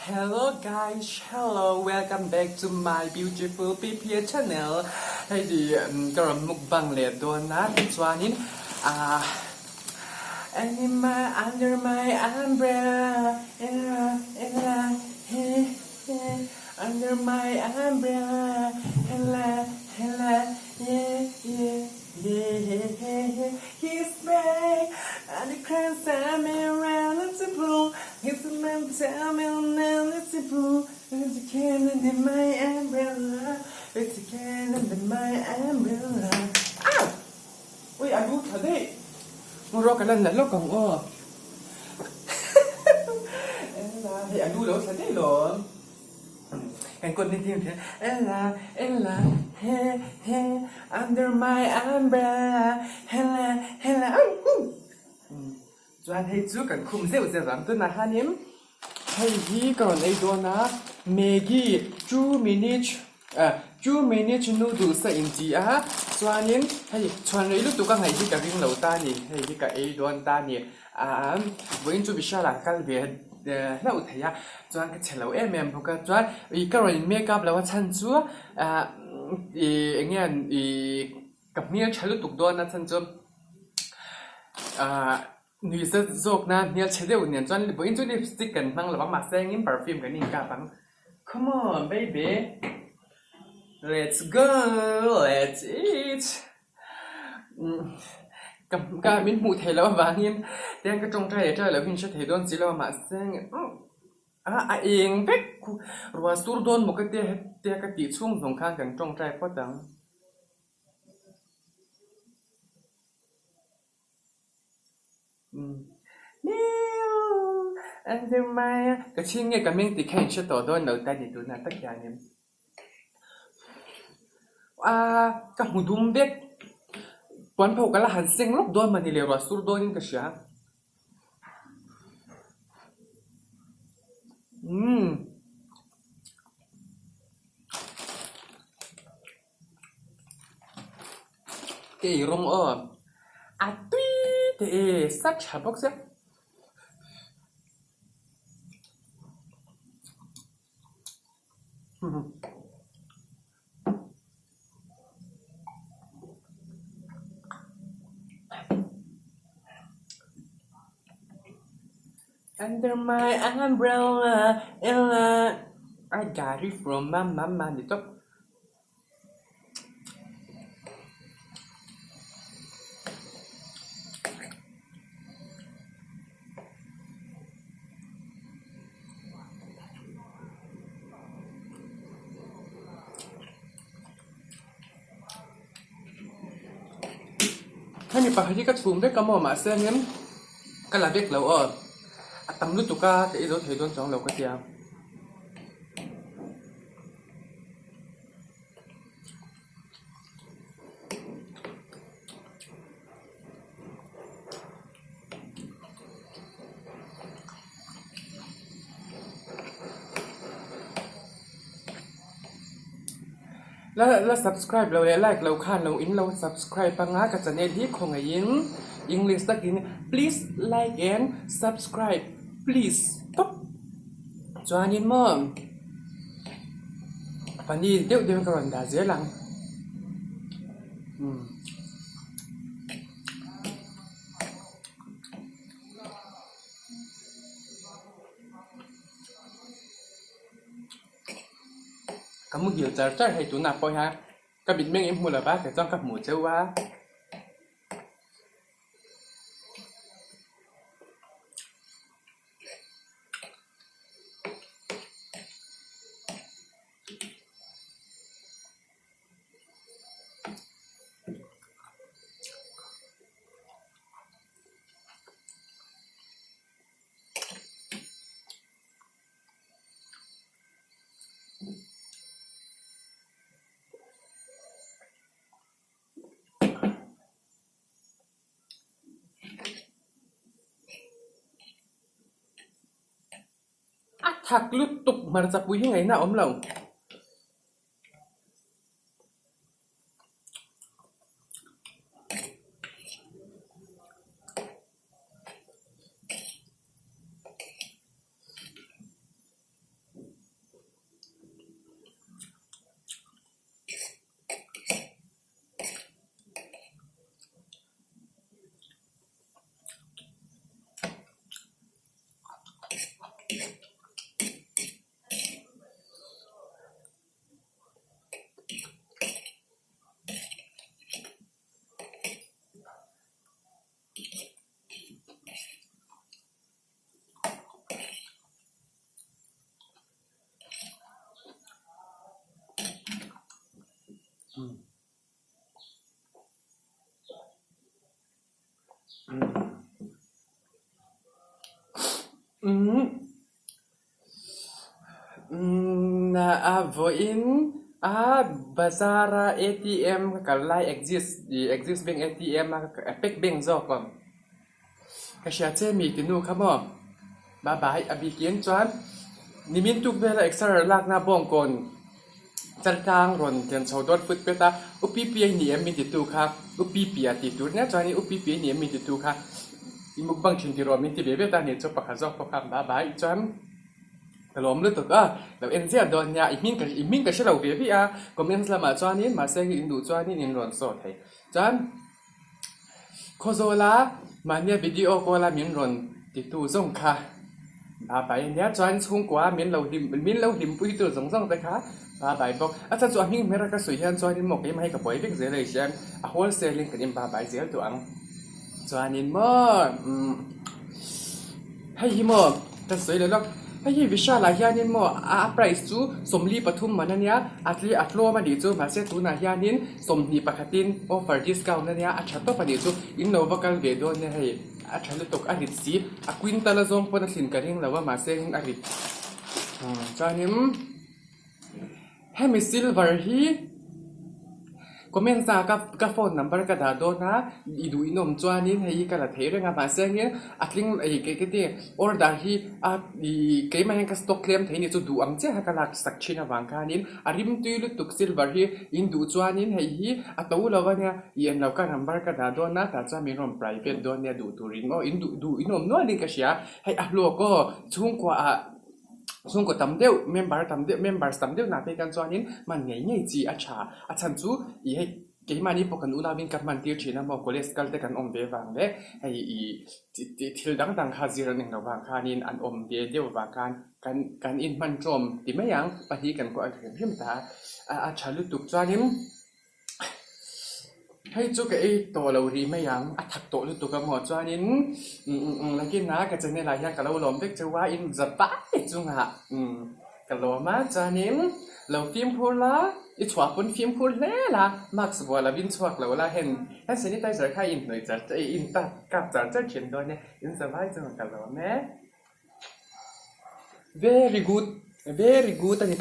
Hello guys, hello, welcome back to my beautiful PPA channel. Hei hi ka rawn mukbang leh dawn a, tichuanin ah And in my under my umbrella, ella, ella, he, he, under my umbrella, ella, ella, yeah, yeah, yeah, yeah, yeah, he's back, and he can't tell me around it's a blue, he's a man tell me around it's a blue, it's a can under my umbrella, it's a can under my umbrella. Ow! Ui a lu tha daih. Hmawrua ka lan la lawk ang aw. Ella hei a lu lo thla daih lawm. Kan kawt ni tim hian Ella Ella he he under my umbrella hela hela au hu. Chuan hei chu kan khum zeuh zeuh ang tunah hianin hei hi ka rawn ei dawn a Maggi two minute ah two minute noodles a inti a chuanin hei chhuan rei lutuk a ngaih hi ka ring lo ta a ni hei hi ka ei dawn ta a ni ah vawiin chu Vishal ah kal ve hlauh thei a chuan ka che lo em em bawk a chuan ih ka rawn in make up lo a chhan chu ah ih eng nge ih Ka hmel tha lutuk dawn a chhan chu ahh nui zat zawk na hmel chhe deuh nen chuan vawiin chu lipstick kan hmang lo ang mahse engin perfume kan inkap ang come on baby let's go let's eat ka ka min hmuh theih loh avangin tiang ka tawngtai leh tawng loh hi in hre thei dawn si lo a mahse ah a eng vek ruah sur dawn maw ka tia hetia ka tih chhung zawng khan kan tawngtai phawt ang. Ka chhing nge ka meng tih kha in hre tawh dawn lo ta ni tunah tak hianin aaa ka hmu dum vek puan pho ka la han seng lawk dawn mah ni leh ruah sur dawnin ka hria. Umm. Ka ei rawng aw a tui teh e sa tha bawk sia. Under my umbrella, ella, I got it from my mama ni tawp. Hemi pakhat hi ka chhum vek a maw mahse aniang ka la vek lo aw a tam lutuk a ka ei zo thei dawn chuang lo ka tia. La la subscribe lo leh like lo khan lo in lo subscribe anga ka channel hi khawngaihin english takin please like and subscribe please tawp chuanin maw paneer deuh deuh ka rawn dah zel ang umm. Ka muhil char char hei tunah pawh hian ka mitmeng in hmu lo va kei chuan ka hmuh cheu a. A thak lutuk hmarcha pui hi ngaihna a awm lo. A vawiin a bazar a atm ka kal lai axis ih axis bank atm a apex bank zawk awm ka hria che mi ti nu kha maw bye bye a bikin chuan nimin tuk vela exer lakna bawngkawn chaltlang rawn ken chho dawn foot pet a u pi pi a ni em min ti tu kha u pi pi a tih tur nia chuanin u pi pi a ni em min ti tu kha i mukbang thin tiraw min ti ve ve ta a ni chu pakhat zawk pawh kha bye bye chuan. Ka lawm lutuk a, lo en ziah dawn nia, i hming ka i hming ka hre lo ve ve a, comments lamah chuanin mahse hei in duh chuanin in rawn saw thei. Chuan Khawzawla mahnia video call a min rawn titu zawng kha ba bai ania, chuan chhungkua min lo hlim min lo hlimpui tu zawng zawng te kha ba bai bawk. A chhan chu a hming hmel a ka sawi hian chuanin maw keimah hi ka buai vek zel a i hria, a wholesale in kan in ba bai zel duh ang. Chuanin maw umm hei hi maw ka sawi leh lawk hei hi Vishal ah hianin maw a price chu 43 man ania a tle a tlawm anih chu mahse tunah hianin 21 in offer discount ania a tha tawp anih chu in lo va kal ve dawn nia hei a tha lutuk a rit si a quintal a zawng pawn a thlin ka ring lo a mahse a rit chuanin. Hemi silver hi comments ah ka ka phone number ka dah dawn a i duh in awm chuanin hei hi ka la thei reng a mahse hengin a tling ei ke ke ti order hi a ih keimah hian ka stock tlem thei ni chu duh ang chiah kha ka lak sak thin avang khanin a rim tui lutuk silver hi in duh chuanin hei hi a to lo ania ih englo ka number ka dah dawn a tah chuan min rawn private dawn nia duh turin aw in duh duh in awm nual in ka hria hei a hlawk aw chhungkua ah. Chhungkaw tam deuh member tam deuh members tam deuh nah phei kan chuanin hman ngei ngei chi a tha. A chhan chu ih hei keimahni pawh kan unauin ka hman tir thin a maw college kal te kan awm ve vang leh hei ih thil dang dang kha zir an englo vang khanin an awm ve deuh vang khan kan kan inhman tawm ti mai ang pahnih kan kuah hrim hrim ta a a tha lutuk chuanin. Hei chu ka ei tawh lo rih mai ang, a that tawh lutuk a maw chuanin nakin a ka channel ah hian ka lo lawm vek cheu a in za pai chungah ka lawm a chuanin lo fimkhur la i chhuah pawn fimkhur hle la mask vuah lovin chhuak lo la hen hand sanitizer kha i inhnawih char char i in kap char char thin dawn e in za vai chungah ka lawm e very good very good a ni.